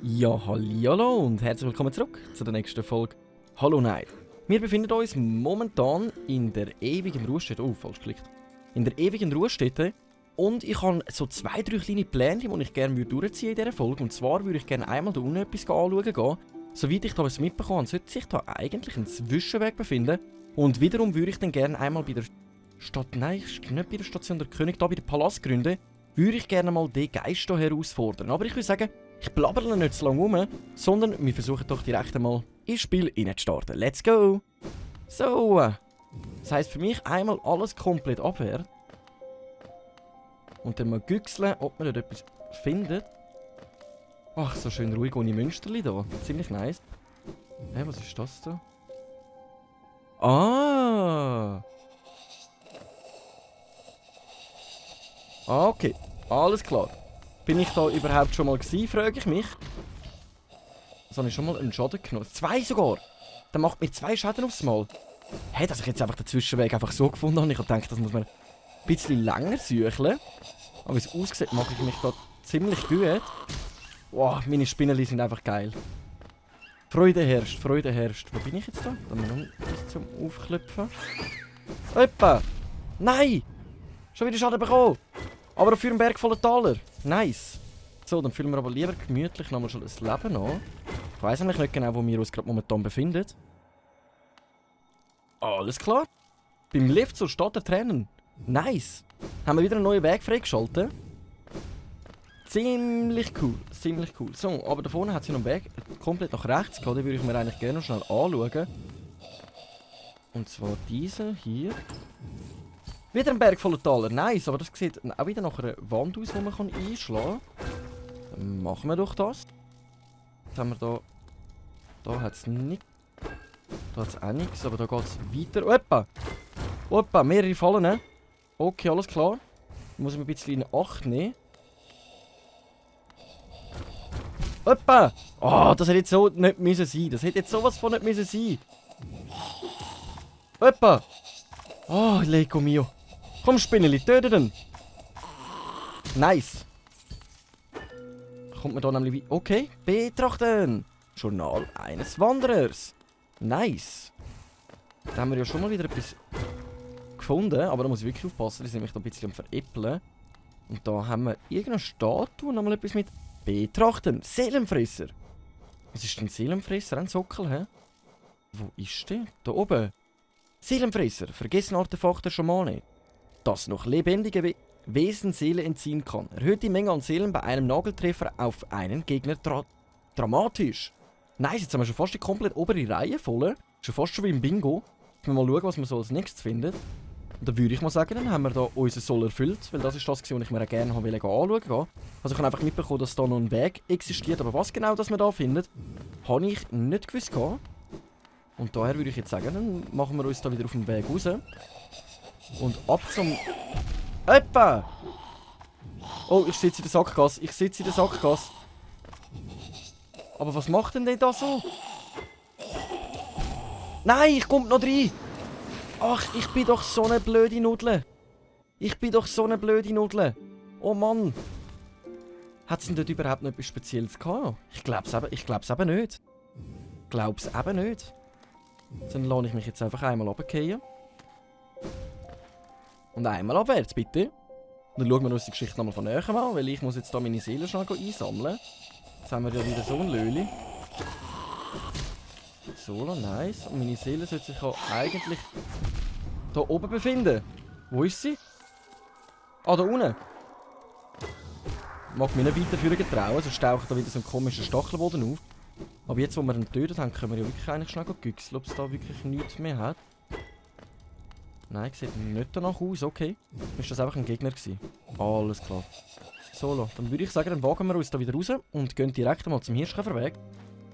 Ja, hallihallo und herzlich willkommen zurück zu der nächsten Folge Hollow Knight. Wir befinden uns momentan in der ewigen Ruhestätte. Oh, falsch geklickt. In der ewigen Ruhestätte. Und ich habe so 2, 3 kleine Pläne, die ich gerne durchziehen in dieser Folge. Und zwar würde ich gerne einmal da unten etwas anschauen gehen. Soweit ich da was mitbekommen habe, sollte sich da eigentlich ein Zwischenweg befinden. Und wiederum würde ich dann gerne einmal bei der Stadt, nein, nicht bei der Station der König, da bei der Palast gründen, würde ich gerne mal den Geist hier herausfordern. Aber ich würde sagen, ich blabbere nicht so lange rum, sondern wir versuchen doch direkt einmal ins Spiel reinzustarten. Let's go! So, das heisst für mich einmal alles komplett abwehren. Und dann mal güchseln, ob man dort etwas findet. Ach, so schön ruhig ohne Münsterli da. Ziemlich nice. Hä, was ist das da? Ah! Ah, okay. Alles klar. Bin ich da überhaupt schon mal gewesen, frage ich mich. Das habe ich schon mal einen Schaden genommen. 2 sogar! Der macht mir 2 Schäden aufs Mal. Hey, dass ich jetzt einfach den Zwischenweg einfach so gefunden habe. Ich habe gedacht, das muss man ein bisschen länger suchen. Aber wie es aussieht, mache ich mich da ziemlich gut. Wow, meine Spinneli sind einfach geil. Freude herrscht, Freude herrscht. Wo bin ich jetzt da? Da haben wir noch etwas zum Aufklopfen. Oppa! Nein! Schon wieder Schaden bekommen! Aber für einen Berg voller Taler. Nice. So, dann füllen wir aber lieber gemütlich nochmal schon das Leben an. Ich weiss eigentlich nicht genau, wo wir uns gerade momentan befinden. Alles klar. Beim Lift zur Stadt der Tränen. Nice. Haben wir wieder einen neuen Weg freigeschaltet. Ziemlich cool. Ziemlich cool. So, aber da vorne hat sie noch einen Weg komplett nach rechts gehabt. Den würde ich mir eigentlich gerne noch schnell anschauen. Und zwar diese hier. Wieder ein Berg voller Taler. Nice, aber das sieht auch wieder nach einer Wand aus, die man einschlagen kann. Dann machen wir doch das. Jetzt haben wir da... Da hat es nichts. Da hat es auch nichts, aber da geht es weiter. Oppa! Oppa, mehrere Fallen, ne? Okay, alles klar. Da muss ich ein bisschen in Acht nehmen. Oppa! Oh, das hätte jetzt so nicht müssen sein. Das hätte jetzt sowas von nicht müssen sein. Oppa! Oh, Lego mio. Komm, Spinneli, töte den! Nice! Kommt man da nämlich... Okay, betrachten! Journal eines Wanderers. Nice! Da haben wir ja schon mal wieder etwas gefunden, aber da muss ich wirklich aufpassen, die sind mich da ein bisschen am Veräppeln. Und da haben wir irgendeine Statue und nochmal etwas mit betrachten. Seelenfresser! Was ist denn Seelenfresser? Ein Sockel, hä? Wo ist der? Da oben! Seelenfresser, vergessen Artefakt der Schamane. Das noch lebendige Wesen Seele entziehen kann. Erhöht die Menge an Seelen bei einem Nageltreffer auf einen Gegner dramatisch. Nice, jetzt haben wir schon fast die komplett obere Reihe voll. Schon fast schon wie im Bingo. Mal schauen, was wir so als nächstes finden. Und dann würde ich mal sagen, dann haben wir da unser Soll erfüllt. Weil das ist das, was ich mir gerne anschauen wollte. Also ich habe einfach mitbekommen, dass da noch ein Weg existiert. Aber was genau das wir da finden, habe ich nicht gewusst. Und daher würde ich jetzt sagen, dann machen wir uns da wieder auf den Weg raus. Und ab zum... Oppa! Oh, ich sitze in der Sackgasse. Ich sitze in der Sackgasse. Aber was macht denn da so? Nein, ich komme noch rein! Ach, ich bin doch so eine blöde Nudel. Ich bin doch so eine blöde Nudel. Oh Mann. Hat es denn dort überhaupt noch etwas Spezielles gehabt? Ich glaub's eben nicht. Glaub's eben nicht. Dann lasse ich mich jetzt einfach einmal runterfallen. Und einmal abwärts, bitte. Und dann schauen wir uns die Geschichte nochmal von näher an, weil ich muss jetzt da meine Seele schnell einsammeln. Jetzt haben wir ja wieder so ein Löli. So, nice. Und meine Seele sollte sich auch eigentlich da oben befinden. Wo ist sie? Ah, da unten. Mag mich nicht weiterführen trauen, sonst taucht da wieder so ein komischer Stachelboden auf. Aber jetzt, wo wir ihn getötet haben, können wir ja wirklich eigentlich schnell güchseln, ob es da wirklich nichts mehr hat. Nein, sieht nicht danach aus, okay. Ist das einfach ein Gegner gewesen? Alles klar. So, dann würde ich sagen, dann wagen wir uns da wieder raus und gehen direkt mal zum Hirschkäferweg.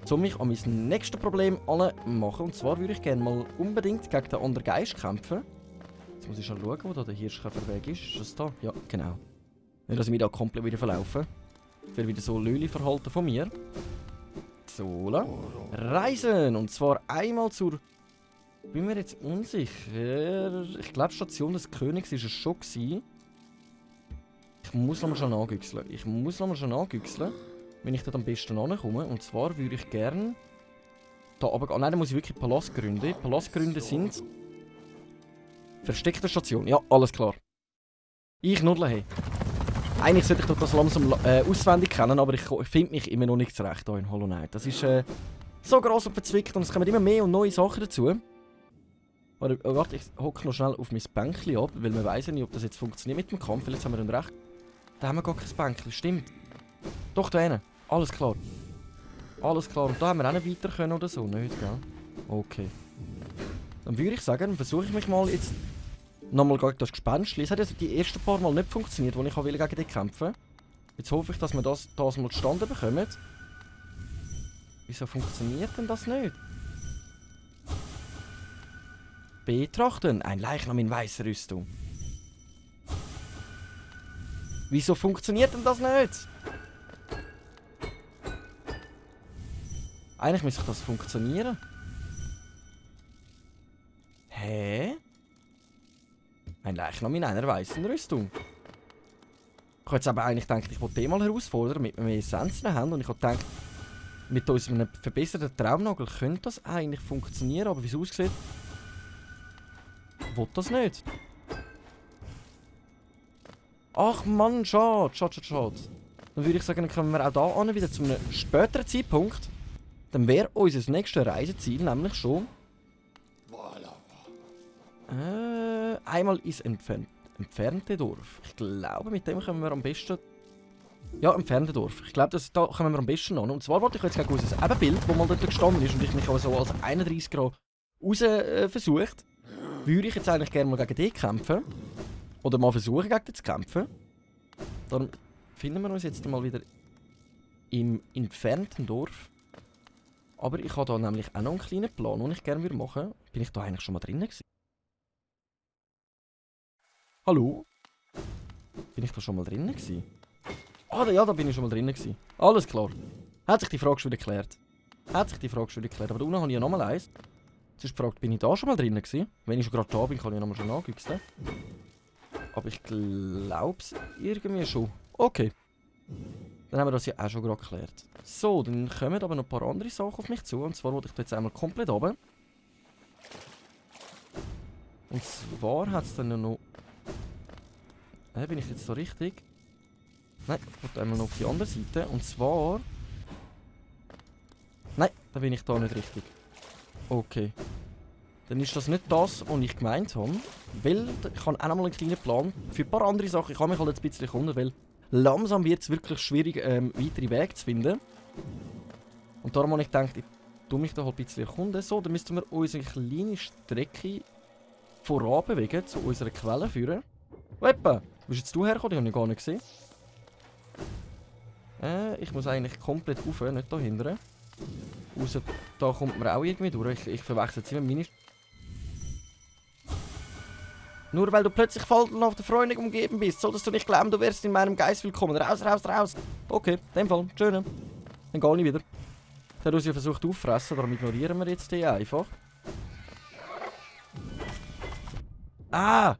Um mich an mein nächstes Problem machen. Und zwar würde ich gerne mal unbedingt gegen den anderen Geist kämpfen. Jetzt muss ich schon schauen, wo da der Hirschkäferweg ist. Ist das da? Ja, genau. Nicht, dass ich mich da komplett wieder verlaufe. Das wäre wieder so Löli-Verhalten von mir. So, reisen! Und zwar einmal zur Bin mir jetzt unsicher. Ich glaube, Station des Königs war es schon gewesen. Ich muss nochmal schon angüchseln. Wenn ich dort am besten ankomme. Und zwar würde ich gerne da runtergehen. Nein, da muss ich wirklich Palast gründen. Palastgründe sind versteckte Station. Ja, alles klar. Ich nuddle, hey. Eigentlich sollte ich doch das langsam auswendig kennen, aber ich finde mich immer noch nicht zurecht hier in Hollow Knight. Das ist so gross und verzwickt und es kommen immer mehr und neue Sachen dazu. Warte, ich hocke noch schnell auf mein Bänkchen ab, weil wir weiss ja nicht, ob das jetzt funktioniert mit dem Kampf. Jetzt haben wir dann recht. Da haben wir gar kein Bänkchen, stimmt. Doch, da hinten. Alles klar. Alles klar. Und da haben wir auch nicht weiter können oder so, nicht, gell? Okay. Dann würde ich sagen, versuche ich mich mal jetzt nochmal gegen das Gespenst. Es hat jetzt die ersten paar Mal nicht funktioniert, als ich gegen dich kämpfen wollte. Jetzt hoffe ich, dass wir das mal zustande bekommen. Wieso funktioniert denn das nicht? Betrachten. Ein Leichnam in weißer Rüstung. Wieso funktioniert denn das nicht? Eigentlich müsste das funktionieren. Hä? Ein Leichnam in einer weißen Rüstung. Ich habe jetzt aber eigentlich gedacht, ich wollte den mal herausfordern, damit wir mehr Essenzen haben. Und ich habe gedacht, mit unserem verbesserten Traumnagel könnte das eigentlich funktionieren. Aber wie es aussieht, will das nicht. Ach Mann, schade. Dann würde ich sagen, dann kommen wir auch da an, wieder zu einem späteren Zeitpunkt. Dann wäre unser nächstes Reiseziel nämlich schon einmal ins entfernte Dorf. Ich glaube, mit dem können wir am besten... Ja, entfernte Dorf. Ich glaube, da kommen wir am besten an. Und zwar wollte ich jetzt gegen unser Ebenbild, das mal dort gestanden ist und ich mich also als 31 Grad raus versucht, würde ich jetzt eigentlich gerne mal gegen den kämpfen. Oder mal versuchen, gegen den zu kämpfen. Dann finden wir uns jetzt mal wieder im entfernten Dorf. Aber ich habe da nämlich auch noch einen kleinen Plan, den ich gerne machen würde. Bin ich da eigentlich schon mal drinnen gewesen? Hallo? Bin ich da schon mal drinnen gewesen? Ah, ja, da bin ich schon mal drinnen gewesen. Alles klar. Hat sich die Frage schon geklärt. Aber da unten habe ich ja nochmal eins. Jetzt ist die Frage, bin ich da schon mal drinnen gewesen? Wenn ich schon gerade da bin, kann ich nochmal schon angüchseln. Aber ich glaube es irgendwie schon. Okay. Dann haben wir das ja auch schon gerade geklärt. So, dann kommen aber noch ein paar andere Sachen auf mich zu. Und zwar wollte ich da jetzt einmal komplett runter. Und zwar hat es dann noch... bin ich jetzt da richtig? Nein, ich wollte einmal noch auf die andere Seite. Und zwar... Nein, da bin ich da nicht richtig. Okay. Dann ist das nicht das, was ich gemeint habe. Weil ich habe auch noch mal einen kleinen Plan für ein paar andere Sachen. Ich habe mich halt jetzt ein bisschen erkunden, weil langsam wird es wirklich schwierig, weitere Wege zu finden. Und darum habe ich gedacht, ich tue mich da halt ein bisschen erkunden. So, dann müssten wir unsere kleine Strecke voran bewegen, zu unserer Quelle führen. Weppa, wo bist jetzt du hergekommen? Die habe ich gar nicht gesehen. Ich muss eigentlich komplett rauf, nicht da hinten. Außer da kommt man auch irgendwie durch. Ich verwechsel jetzt immer meine... Nur weil du plötzlich voll auf der Freundin umgeben bist, solltest du nicht glauben, du wärst in meinem Geist willkommen. Raus, raus, raus. Okay, in dem Fall. Schön. Dann gehe ich wieder. Der hat uns ja versucht auffressen, darum ignorieren wir jetzt die einfach. Ah!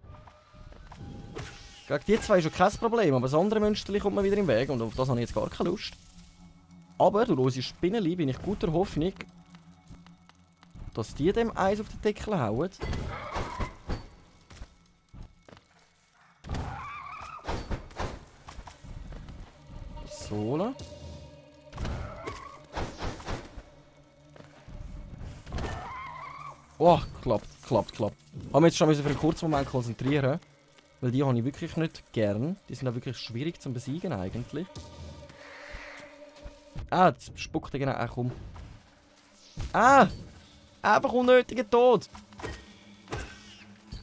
Gegen die zwei ist schon kein Problem, aber das andere Münsterli kommt mir wieder im Weg und auf das habe ich jetzt gar keine Lust. Aber durch unsere Spinneli bin ich guter Hoffnung, dass die dem Eis auf den Deckel hauen. So. Oh, klappt. Haben wir jetzt schon für einen kurzen Moment konzentrieren. Weil die habe ich wirklich nicht gern. Die sind auch wirklich schwierig zu besiegen eigentlich. Ah, jetzt spuckt er genau. Komm. Ah! Einfach unnötiger Tod.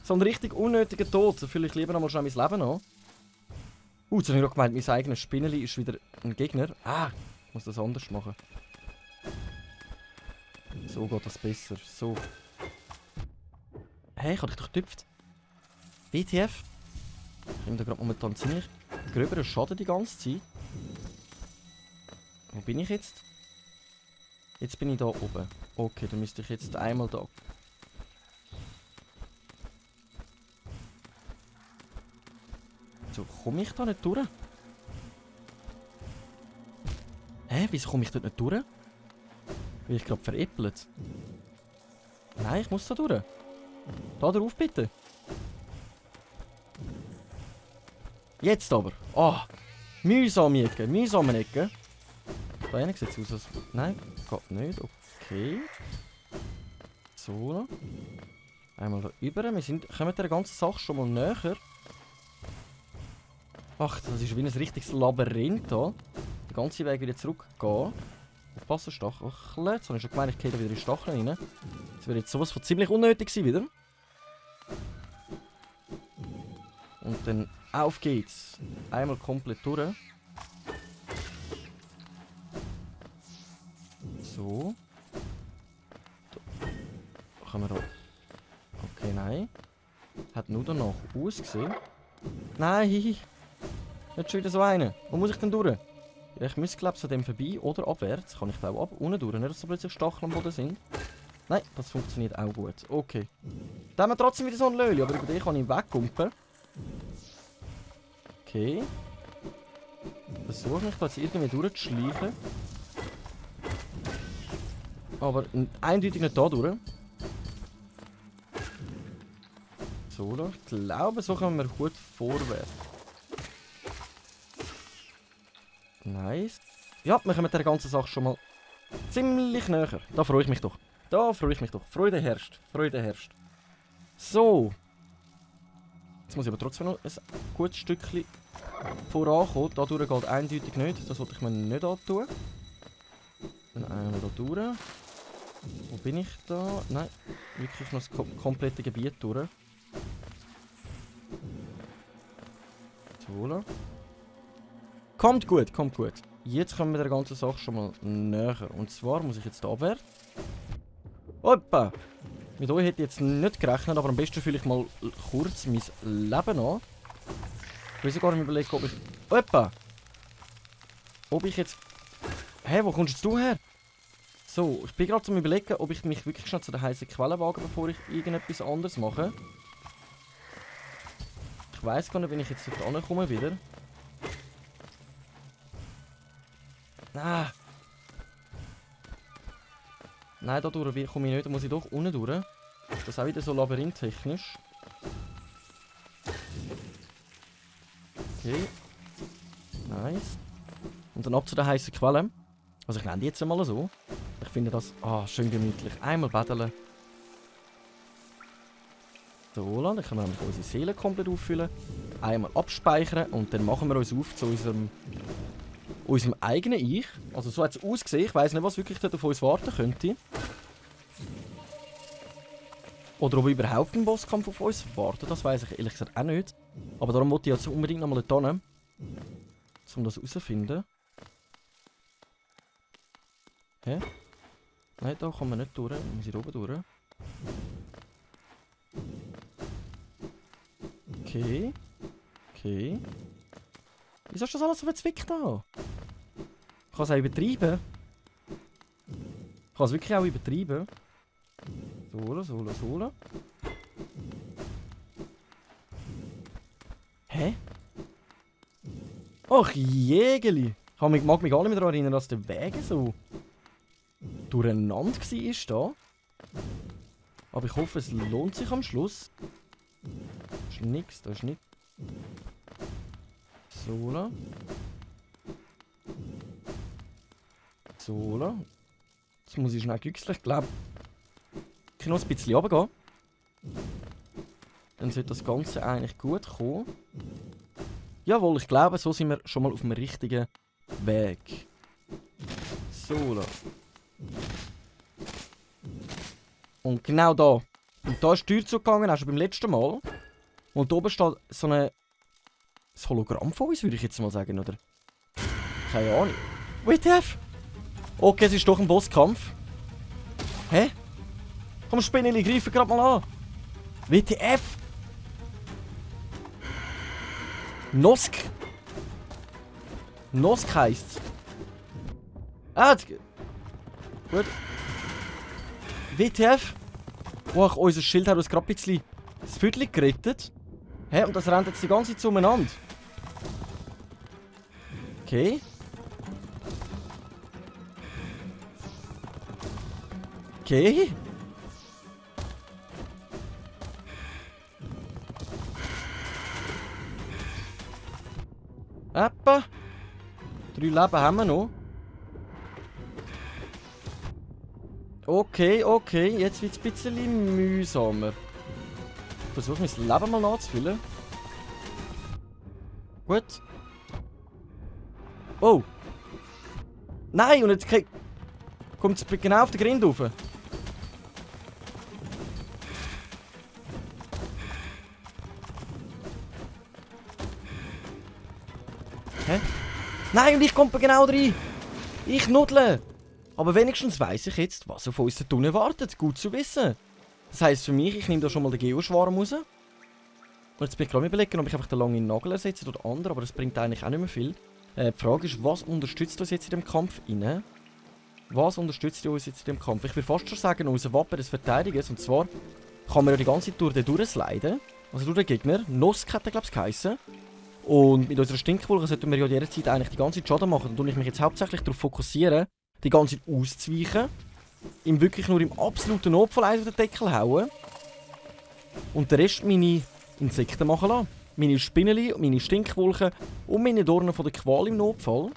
So ein richtig unnötiger Tod. Da fühle ich lieber noch mal schnell mein Leben an. Jetzt habe ich doch gemeint, mein eigenes Spinneli ist wieder ein Gegner. Ah, ich muss das anders machen. So geht das besser. So. Hey, ich habe dich doch getüpft. WTF? Ich nehme da gerade momentan ziemlich gröberen Schaden die ganze Zeit. Wo bin ich jetzt? Jetzt bin ich da oben. Okay, dann müsste ich jetzt einmal da Wieso komme ich da nicht durch? Hä? Wieso komme ich dort nicht durch? Bin ich gerade veräppelt? Nein, ich muss da durch. Da drauf bitte. Jetzt aber. Ah! Mühsame Ecke, mühsame Ecke. Da hinten sieht es aus als... Nein, geht nicht. Okay. So. Einmal da rüber. Wir kommen der ganzen Sache schon mal näher. Ach, das ist wie ein richtiges Labyrinth hier. Den ganzen Weg wieder zurückgehen. Aufpassen, Stacheln. Jetzt habe ich schon gemeint, ich gehe da wieder in Stacheln rein. Das wäre jetzt sowas von ziemlich unnötig gewesen wieder. Und dann auf geht's. Einmal komplett durch. So. Da können wir da... Okay, nein. Hat nur danach ausgesehen. Nein, nicht schon wieder so einen. Wo muss ich denn durch? Ja, ich muss glaube ich an dem vorbei oder abwärts. Kann ich da auch ab, unten durch, nicht dass da plötzlich Stacheln am Boden sind. Nein, das funktioniert auch gut. Okay. Da haben wir trotzdem wieder so ein Löli, aber über den kann ich wegkumpen. Okay. Versuche mich da jetzt irgendwie durchzuschleichen. Aber eindeutig nicht da durch. So, ich glaube, so kommen wir gut vorwärts. Nice. Ja, wir kommen der ganzen Sache schon mal ziemlich näher. Da freue ich mich doch. Da freue ich mich doch. Freude herrscht. Freude herrscht. So. Jetzt muss ich aber trotzdem noch ein gutes Stückchen vorankommen. Da durch geht eindeutig nicht. Das wollte ich mir nicht antun. Dann einmal da durch. Wo bin ich da? Nein, wirklich noch das komplette Gebiet durch. So. Kommt gut, kommt gut. Jetzt kommen wir der ganzen Sache schon mal näher. Und zwar muss ich jetzt da abwärts. Hoppa! Mit euch hätte ich jetzt nicht gerechnet, aber am besten fühle ich mal kurz mein Leben an. Ich will sogar überlegen, ob ich... Hoppa! Ob ich jetzt... Hä, wo kommst jetzt du her? So, ich bin gerade zum Überlegen, ob ich mich wirklich schnell zu der heißen Quelle wage, bevor ich irgendetwas anderes mache. Ich weiss gar nicht, wenn ich jetzt dort ankomme wieder. Ah. Nein, da durch komme ich nicht, da muss ich doch unten durch. Das ist auch wieder so labyrinth-technisch. Okay. Nice. Und dann ab zu der heißen Quelle. Also ich nenne die jetzt einmal so. Ich finde das schön gemütlich. Einmal badeln. So, dann können wir nämlich unsere Seele komplett auffüllen. Einmal abspeichern und dann machen wir uns auf zu unserem eigenen Ich. Also so hat es ausgesehen. Ich weiss nicht, was wirklich dort auf uns warten könnte. Oder ob überhaupt ein Bosskampf auf uns wartet, das weiss ich ehrlich gesagt auch nicht. Aber darum wollte ich jetzt unbedingt nochmal dort hin, um das herauszufinden. Hä? Nein, da kommen wir nicht durch. Ich muss hier oben durch. Okay. Okay. Wieso ist das alles so verzwickt da? Ich kann es auch übertreiben. Ich kann es wirklich auch übertreiben. So. Hä? Ach, Jägeli. Ich mag mich gar nicht mehr daran erinnern, dass der Weg so durcheinander war da. Aber ich hoffe, es lohnt sich am Schluss. Da ist nichts, da ist nichts. So. So. Jetzt muss ich schnell güchseln. Ich glaube, ich kann noch ein bisschen runtergehen. Dann sollte das Ganze eigentlich gut kommen. Jawohl, ich glaube, so sind wir schon mal auf dem richtigen Weg. So. Und genau da. Und da ist die Tür zugegangen, auch schon beim letzten Mal. Und oben steht so ein Hologramm von uns, würde ich jetzt mal sagen, oder? Keine Ahnung. WTF? Okay, es ist doch ein Bosskampf. Hä? Komm, Spinneli, greifen gerade mal an. WTF? Nosk. Nosk heisst's. Gut. WTF? Oh, unser Schild hat uns gerade ein bisschen das Viertel gerettet. Hä? Und das rennt jetzt die ganze Zeit umeinander. Okay. Okay. Etwa. 3 Leben haben wir noch. Okay, okay. Jetzt wird es ein bisschen mühsamer. Ich versuche mein Leben mal nachzufüllen. Gut. Oh. Nein, und jetzt kommt es genau auf den Grind rauf. Hä? Nein, und ich komme genau rein. Ich nuddle. Aber wenigstens weiss ich jetzt, was auf uns da unten wartet. Gut zu wissen. Das heisst für mich, ich nehme da schon mal den Geoschwarm raus. Und jetzt bin ich gerade überlegen, ob ich einfach den langen Nagel ersetze oder anderen, aber das bringt eigentlich auch nicht mehr viel. Die Frage ist, was unterstützt uns jetzt in dem Kampf rein? Was unterstützt uns jetzt in dem Kampf? Ich würde fast schon sagen, unser Wappen des Verteidigers. Und zwar kann man ja die ganze Zeit durch den durchsliden. Also durch den Gegner. Nosk hat er, glaube ich, geheissen. Und mit unserer Stinkwolke sollten wir ja jederzeit eigentlich die ganze Zeit Schaden machen. Und ich mich jetzt hauptsächlich darauf fokussieren, die ganze Zeit auszuweichen. Ihm wirklich nur im absoluten Notfall eins auf den Deckel hauen. Und den Rest meine Insekten machen lassen. Meine Spinneli, meine Stinkwolken und meine Dornen von der Qual im Notfall.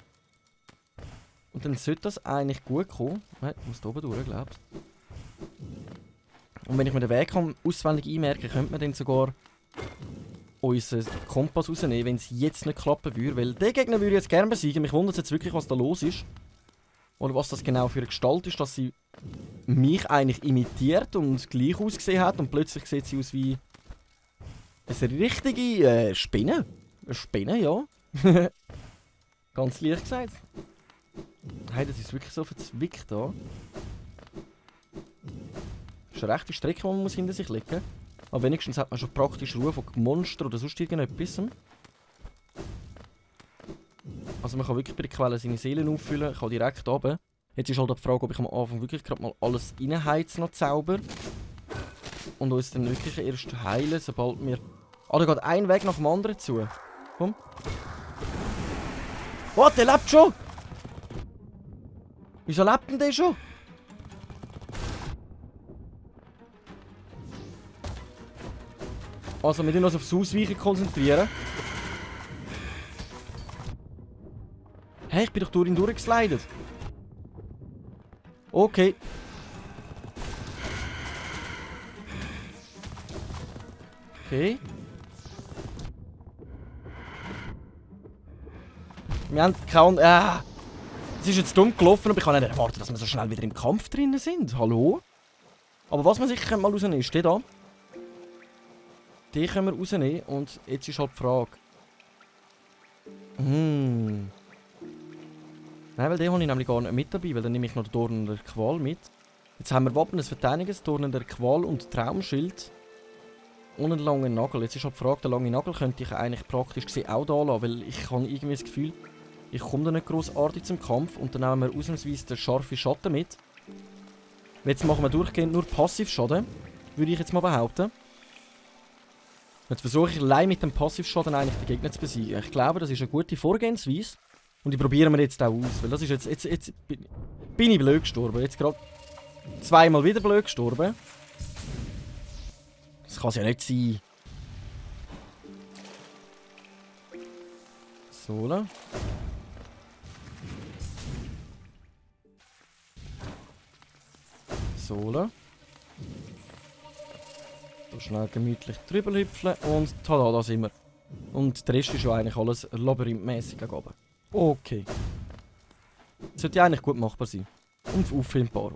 Und dann sollte das eigentlich gut kommen. Ich muss da oben durch, glaube ich. Und wenn ich mir den Weg auswendig einmerke, könnte man dann sogar unseren Kompass rausnehmen, wenn es jetzt nicht klappen würde. Weil den Gegner würde ich jetzt gerne besiegen. Mich wundert jetzt wirklich, was da los ist. Oder was das genau für eine Gestalt ist, dass sie mich eigentlich imitiert und gleich ausgesehen hat. Und plötzlich sieht sie aus wie eine richtige Spinne. Eine Spinne, ja. Ganz leicht gesagt. Hey, das ist wirklich so verzwickt da. Das ist eine rechte Strecke, die man hinter sich legen muss. Aber wenigstens hat man schon praktisch Ruhe von Monster oder sonst irgendetwas. Also man kann wirklich bei der Quelle seine Seelen auffüllen, kann direkt runter. Jetzt ist halt die Frage, ob ich am Anfang wirklich gerade mal alles reinheize noch Zauber. Und uns dann wirklich erst heilen, sobald wir... Ah, da geht ein Weg nach dem anderen zu. Komm. Oh, der lebt schon! Wieso lebt denn der schon? Also, wir müssen uns aufs Ausweichen konzentrieren. Hey, ich bin doch durch ihn durchgeslidet. Okay. Okay. Wir haben keinen... Es ist jetzt dumm gelaufen, aber ich kann nicht erwarten, dass wir so schnell wieder im Kampf drin sind. Hallo? Aber was wir sicher mal rausnehmen, steht da. Die können wir rausnehmen und jetzt ist halt die Frage. Nein, weil den habe ich nämlich gar nicht mit dabei, weil dann nehme ich noch den Dornen der Qual mit. Jetzt haben wir Wappen des Verteidigers, Dornen der Qual und Traumschild. Und einen langen Nagel. Jetzt ist halt die Frage, den langen Nagel könnte ich eigentlich praktisch gesehen auch da lassen, weil ich habe irgendwie das Gefühl, ich komme da nicht grossartig zum Kampf und dann nehmen wir ausnahmsweise den scharfen Schatten mit. Jetzt machen wir durchgehend nur Passivschaden, würde ich jetzt mal behaupten. Jetzt versuche ich allein mit dem Passivschaden eigentlich den Gegner zu besiegen. Ich glaube, das ist eine gute Vorgehensweise. Und die probieren wir jetzt auch aus, weil das ist jetzt bin ich blöd gestorben. Jetzt gerade zweimal wieder blöd gestorben. Das kann es ja nicht sein. So. So. So schnell gemütlich drüber hüpfen und tada, da sind wir. Und der Rest ist ja eigentlich alles labyrinthmäßig oben. Okay. Das sollte ja eigentlich gut machbar sein. Und auffilmbar.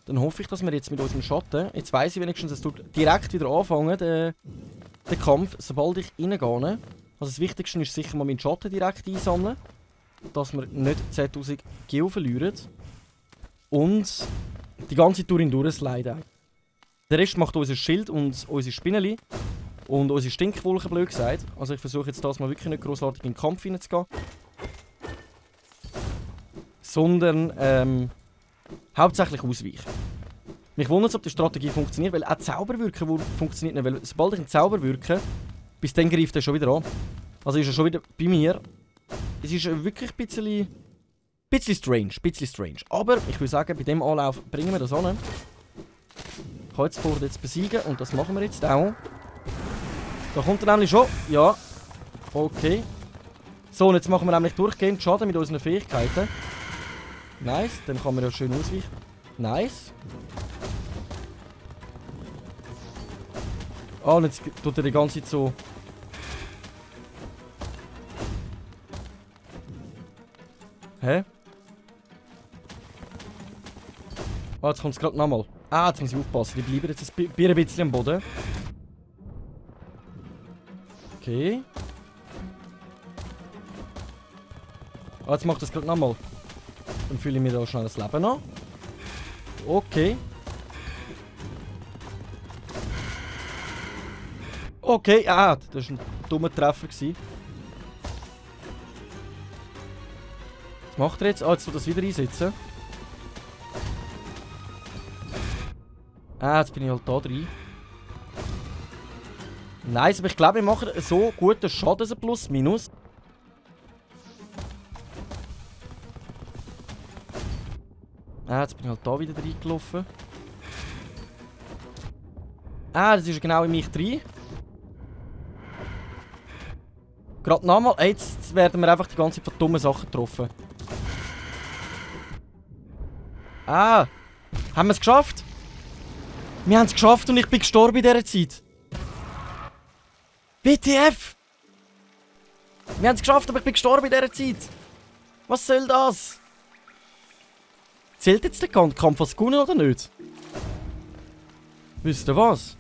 Dann hoffe ich, dass wir jetzt mit unserem Schatten, jetzt weiss ich wenigstens, es tut direkt wieder anfangen, den Kampf, sobald ich reingehe. Also das Wichtigste ist sicher mal meinen Schatten direkt einsammeln, dass wir nicht 10.000 Geo verlieren. Und die ganze Tour durchsliden. Der Rest macht unser Schild und unsere Spinneli. Und unsere Stinkwolken, blöd gesagt. Also ich versuche jetzt das mal wirklich nicht grossartig in den Kampf hineinzugehen. Sondern hauptsächlich ausweichen. Mich wundert es, ob die Strategie funktioniert, weil auch Zauberwirken funktioniert nicht. Weil sobald ich einen Zauber wirke, bis dann greift er schon wieder an. Also ist er schon wieder bei mir. Es ist wirklich ein bisschen strange. Aber ich würde sagen, bei dem Anlauf bringen wir das an. Ich kann jetzt vor jetzt besiegen und das machen wir jetzt auch. Da kommt er nämlich schon. Ja. Okay. So, und jetzt machen wir nämlich durchgehend Schaden mit unseren Fähigkeiten. Nice, dann kann man ja schön ausweichen. Nice. Ah, und jetzt tut er die ganze Zeit so... Hä? Ah, jetzt kommt es gerade nochmal. Ah, jetzt muss ich aufpassen. Die bleiben jetzt ein bisschen am Boden. Okay. Ah, jetzt macht das gerade nochmal. Dann fühle ich mir da schnell das Leben an. Okay. Okay, ah, das war ein dummer Treffer. Was macht er jetzt? Ah, jetzt soll das wieder einsetzen. Ah, jetzt bin ich halt da drin. Nice, aber ich glaube, wir machen so guten Schaden, so plus minus. Ah, jetzt bin ich halt da wieder reingelaufen. Ah, das ist genau in mich drin. Gerade nochmal. Hey, jetzt werden wir einfach die ganze Zeit von dummen Sachen getroffen. Ah, haben wir es geschafft? Wir haben es geschafft und ich bin gestorben in dieser Zeit. WTF! Wir haben es geschafft, aber ich bin gestorben in dieser Zeit. Was soll das? Zählt jetzt der Kampf als gewonnen oder nicht? Wisst ihr was?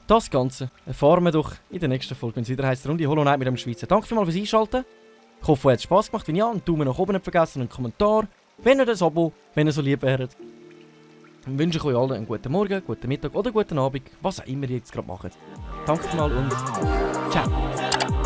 Das Ganze erfahren wir doch in der nächsten Folge, wenn es wieder heisst Runde Hollow Knight mit dem Schweizer. Danke vielmals fürs Einschalten. Ich hoffe, euch hat es Spass gemacht. Wenn ja, einen Daumen nach oben nicht vergessen und einen Kommentar. Wenn ihr das Abo, wenn ihr so lieb wäret. Dann wünsche ich euch allen einen guten Morgen, guten Mittag oder guten Abend, was auch immer ihr jetzt gerade macht. Danke vielmals und ciao.